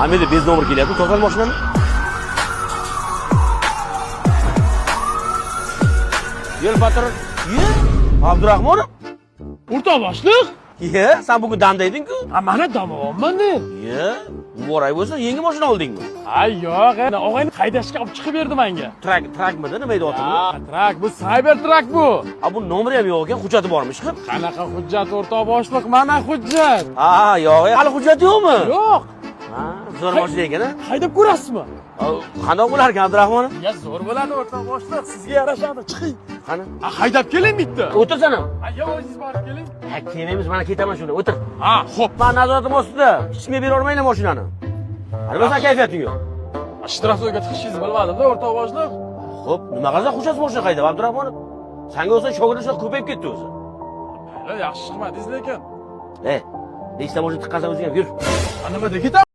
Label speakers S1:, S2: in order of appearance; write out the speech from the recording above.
S1: Hamida без номер kelyapti, to'xtat mashinani. Yo'l patrul. Ye, Abdurahmonov.
S2: O'rtoq boshliq.
S1: Ye, sen bugun damda eding-ku.
S2: Ha, mana damomonman-da.
S1: Ye, muborak bo'lsin, yangi mashina oldingmi?
S2: Ha, yo'q, og'ayni haydashga olib chiqib berdi menga.
S1: Trak, trakmidi, nima edi oti bu?
S2: Ha, trak, bu cyber trak bu.
S1: Ha, bu nomeri ham yo'q ekan, hujjati bormi chiqib?
S2: Qanaqa hujjat, o'rtoq boshliq? Mana hujjat.
S1: Ha, yo'q, hali hujjati yo'qmi?
S2: Yo'q.
S1: Ha, zo'r mashina ekan, a?
S2: Haydab ko'rasizmi?
S1: Qandoq bo'lar ekan, Abdurahmonov?
S2: Ya, zo'r bo'ladi, o'rtoq boshliq, sizga yarashadi, chiqing.
S1: Qani?
S2: Ha, haydab keling bitta.
S1: O'tirsana.
S2: Ha, yo, o'zingiz borib keling.
S1: Ha, kelmaymiz, mana ketaman shuni, o'tir.
S2: Ha, xo'p.
S1: Man nazoratim ostida. Hech kimga bera olmanglar mashinani. Nima san kayfiyating yo'q?
S2: Shtrafga tiqishingizni bilmadim-da, o'rtoq boshliq.
S1: Xo'p, nima qilasan xushas mashina haydab, Abdurahmonov? Sanga o'xshagan shogirdlar ko'payib ketdi o'zi.
S2: Mayli, yaxshi chiqmadingiz lekin.
S1: Nechta mashina tiqqansan o'zing ham yur.
S2: Ha, nimada ketamiz?